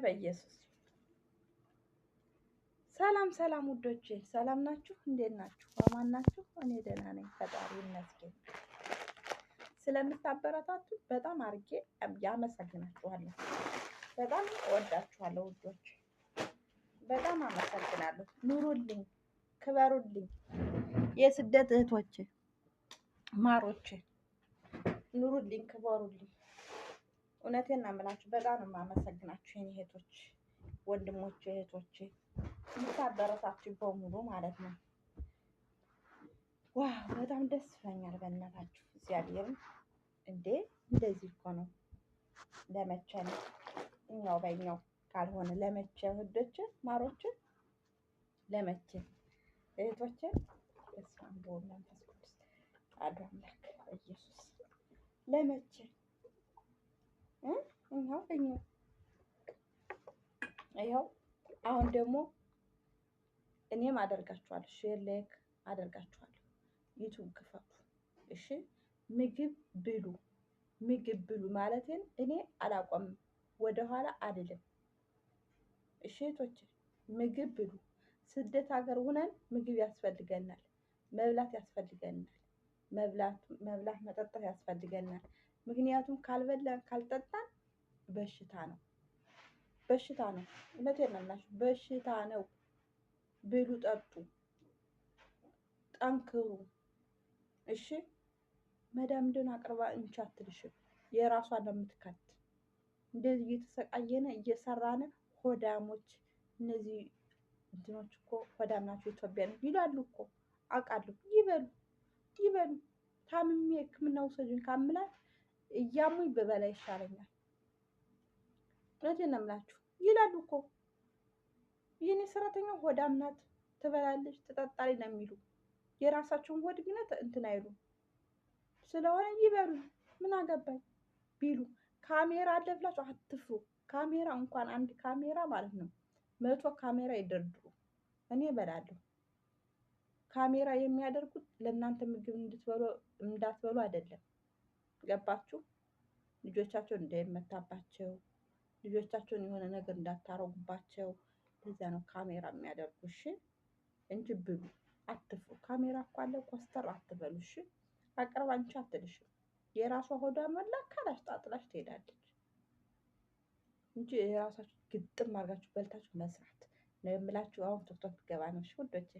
በኢየሱስ ሰላም ሰላም ውዶቼ፣ ሰላም ናችሁ? እንዴት ናችሁ? አማን ናችሁ? እኔ ደህና ነኝ፣ ፈጣሪ ይመስገን። ስለምታበረታቱ በጣም አርጌ ያመሰግናችኋለሁ። በጣም እወዳችኋለሁ ውዶቼ፣ በጣም አመሰግናለሁ። ኑሩልኝ፣ ክበሩልኝ፣ የስደት እህቶቼ ማሮቼ፣ ኑሩልኝ፣ ክበሩልኝ። እውነቴን ነው የምላችሁ፣ በጣም ነው የማመሰግናችሁ የኔ እህቶች፣ ወንድሞቼ፣ እህቶቼ የምታበረታችሁ በሙሉ ማለት ነው። Wow፣ በጣም ደስ ይለኛል። በእናታችሁ እግዚአብሔርን እንዴ! እንደዚህ እኮ ነው። ለመቼ ነው እኛው በእኛው ካልሆነ ለመቼ እህቶቼ ማሮቼ፣ ለመቼ እህቶቼ? በስመ አብ ወወልድ ወመንፈስ ቅዱስ አሐዱ አምላክ ኢየሱስ። ለመቼ እኛው በእኛው ይኸው። አሁን ደግሞ እኔም አደርጋችኋለሁ፣ share like አደርጋችኋለሁ። YouTube ክፈቱ፣ እሺ። ምግብ ብሉ፣ ምግብ ብሉ ማለቴን እኔ አላቆምም፣ ወደኋላ አልልም። እሺ እህቶቼ፣ ምግብ ብሉ። ስደት ሀገር ሁነን ምግብ ያስፈልገናል፣ መብላት ያስፈልገናል፣ መብላት መብላት መጠጣት ያስፈልገናል። ምክንያቱም ካልበላን ካልጠጣን በሽታ ነው፣ በሽታ ነው። እውነቴን ነው የምላችሁ፣ በሽታ ነው። ብሉ፣ ጠጡ፣ ጠንክሩ። እሺ መዳም እንደሆነ አቅርባ እንቻ አትልሽም፣ የራሷን ነው የምትከት። እንደዚህ እየተሰቃየነ እየሰራነ ሆዳሞች፣ እነዚህ እንትኖች እኮ ሆዳም ናቸው ኢትዮጵያን ይላሉ እኮ አውቃለሁ። ይበሉ ይበሉ። ታምሜ ሕክምና ውሰጁኝ ካምላት እያሙኝ ብበላ ይሻለኛል። እውነቴን ነው የምላችሁ ይላሉ እኮ፣ የኔ ሰራተኛ ሆዳም ናት፣ ትበላለች፣ ትጠጣለች ነው የሚሉ። የራሳቸውን ሆድ ግን እንትን አይሉ። ስለሆነ ይበሉ፣ ምን አገባኝ ቢሉ። ካሜራ አለ ብላችሁ አትፍሩ። ካሜራ እንኳን አንድ ካሜራ ማለት ነው 100 ካሜራ ይደርድሩ፣ እኔ እበላለሁ። ካሜራ የሚያደርጉት ለእናንተ ምግብ እንድትበሉ እንዳትበሉ አይደለም። ገባችሁ? ልጆቻቸውን እንዳይመታባቸው፣ ልጆቻቸውን የሆነ ነገር እንዳታረጉባቸው፣ ለዚያ ነው ካሜራ የሚያደርጉ። እሺ እንጂ ብሉ፣ አትፍሩ። ካሜራ እኮ አለ፣ ኮስተር አትበሉ። እሺ አቅርባ አንቺ አትልሽም። የራሷ ሆዷ መላ ካላሽ ጣጥላሽ ትሄዳለች እንጂ የራሳችሁ ግጥም አድርጋችሁ በልታችሁ መስራት ነው የምላችሁ። አሁን TikTok ገባ ነው። እሺ ውዶቼ።